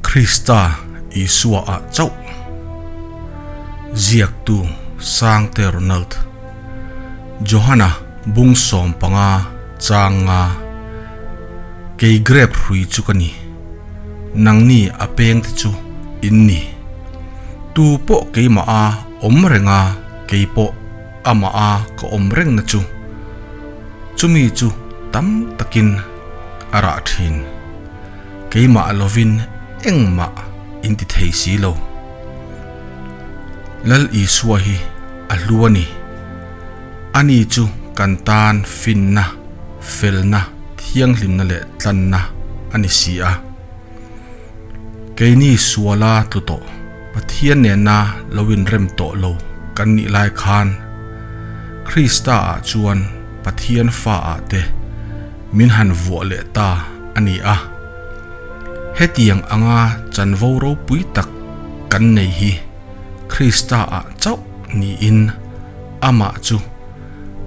Krista Isua ah chauh. Ziaktu Sangte Ronald. Johana bung 15 chang nga. Kei grep hrui chu ka ni. Nangni a peng te chu in ni. Tu pawh keimah a awm reng a, kei pawh amah a ka awm reng na chu. Chumi chu tam takin a rah thin. Keimah lovin engmah in ti thei si lo. Lal Isua hi a hlu a ni. Ani chu kan tan finna, felna, thianghlimna leh tlanna a ni si a. Keini suala tlu tawh, Pathian nena lo inrem tawh lo kan nih lai khan Krista ah chuan Pathian fa ah te min han vuah leh ta a ni a. Hetiang anga chanvo ropui tak kan nei hi Krista ah chauh niin amah chu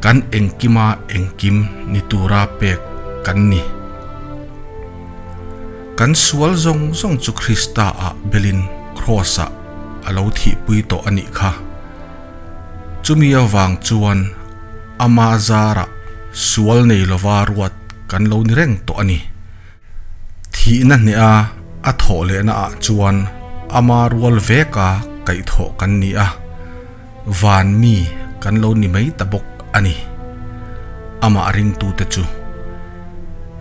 kan engkima engkim ni tura pek kan ni. Kan sual zawng zawng chu Krista ah belin Kraws ah a lo thihpui tawh a nih kha. Chumi avang chuan ama zarah sual nei lova ruat kan lo ni reng tawh a ni. Thihna hneha a thawh lehna ah chuan ama rual veka kaihthawh kan ni a, van mi kan lo ni mai ta bawk a ni. Amah ringtute chu.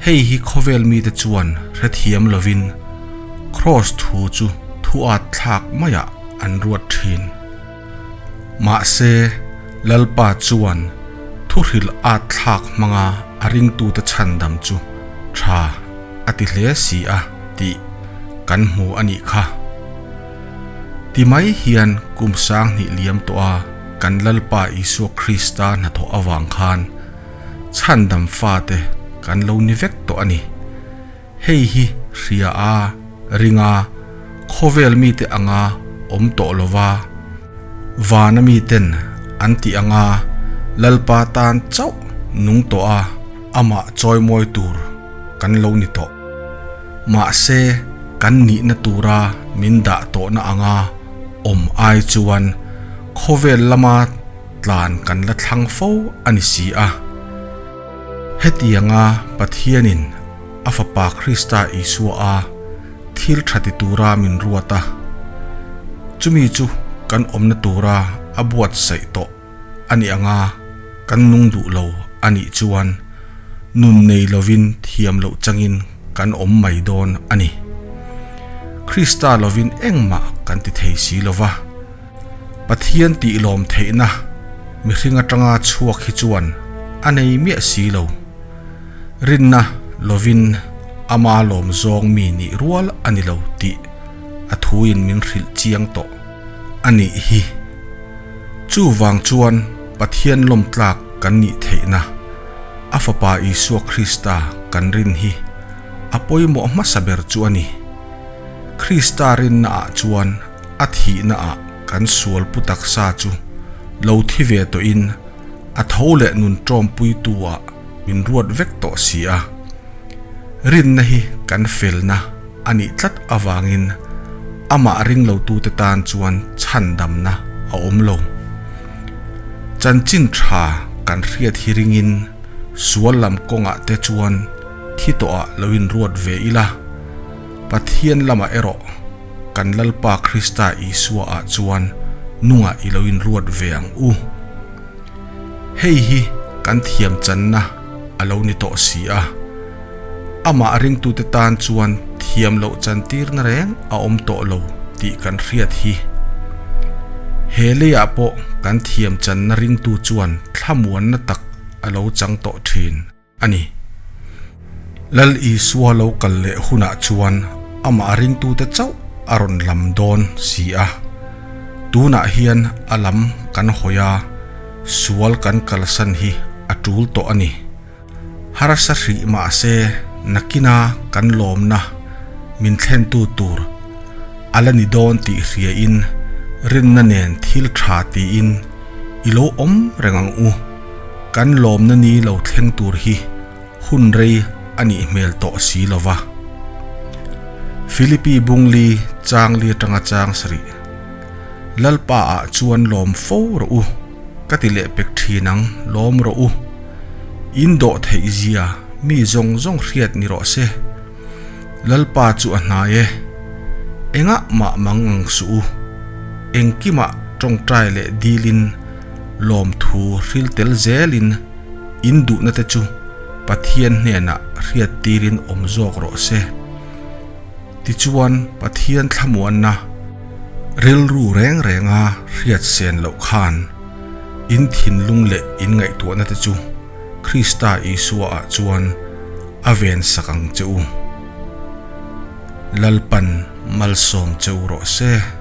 Hei hi khawvel mite chuan hrethiam lovin Kraws thu chu thu at thlak maiah an ruat thin. Mahse, Lalpa chuan thuhrilh at thlak hmanga a ringtute chhandam chu tha a ti hle si a tih kan hmu a nih kha. Ti mai hian kum 2000 liam tawh a kan Lalpa Isua Krista hnathawh avang khan chhandam fate kan lo ni vek tawh a ni. Hei hi hria a, ringa, khawvel mite anga awm tawh lova, vana miten an tih anga Lalpa tan chauh nung tawh a, amah chawimawi tur kan lo ni tawh. Mahse, kan nihna tura min dah tawhna anga awm ai chuan khawvel lama tlan kan la thlang fo a ni si a. Hetianga Pathianin a Fapa Krista Isua a thil tha ti tura min ruat a, chumi chu kan awmna tura a buatsaih tawh a nih anga kan nung duh lo a nih chuan nun nei lovin thiam loh changin kan awm mai dawn a ni. Krista lovin engmah kan ti thei si lova. Pathian tih lawm theihna mihring atanga chhuak hi chuan a nei miah si lo. Rinna lovin ama lawm zawng mi nih rual a ni lo tih a thuin min hrilh chiang tawh a nih hi. Chuvang chuan Pathian lawm tlak kan nih theihna a Fapa Isua Krista kan rin hi a pawimawh hmasa ber chu a ni. Krista rinna ah chuan A thihna ah kan sual pu taksa chu lo thi ve tawhin a tho leh nun tawmpuitu ah min ruat vek tawh si a. Rinna hi kan felna a nih tlat avangin amah ringlotute tan chuan chhandamna a awm lo. Chanchin tha kan hriat hi ringin sual lam kawngah te chuan thi tawhah lo inruat ve ila, Pathian lamah erawh kan Lalpa Krista Isua ah chuan nungah i lo inruat ve ang u. Hei hi kan thiam channa a lo ni tawh si a. Amah ringtute tan chuan thiam loh chantirna reng a awm tawh lo tih kan hriat hi. He leiah pawh kan thiam channa ringtu chuan thlamuanna tak a lo chang tawh thin. a ni. Lal Isua lo kal leh hunah chuan amah ringtute chauh a rawn lam dawn si a. Tunah hian a lam kan hawi a, sual kan kalsan hi a tul tawh a ni. Harsa hrih mahse nakina kan lawmna min thlentu tur a la ni dawn tih hriain rinna nen thil tha tiin i lo awm reng ang u. Kan lawmna ni lo thleng tur hi hun rei a nih hmel tawh si lo va. Philippi bungli chang li atanga chang sarih. Lalpa ah chuan lawm fo rawh u, ka ti leh pek thin ang, lawm rawh u. In dawh theih zia mi zawng zawng hriat ni rawh se. Lalpa chu a hnai e. Engah mah mang ang suh u. Engkimah tawngtai leh dilin lawmthu hril tel zelin in duhna te chu Pathian hnenah hriat tirin awm zawk rawh se. Tichuan Pathian thlamuanna rilru reng renga hriat sen loh khan in thinlung leh in ngaihtuahna te chu Krista Isua ah chuan a ven sak ang che u. Lalpan malsawm che u rawh se.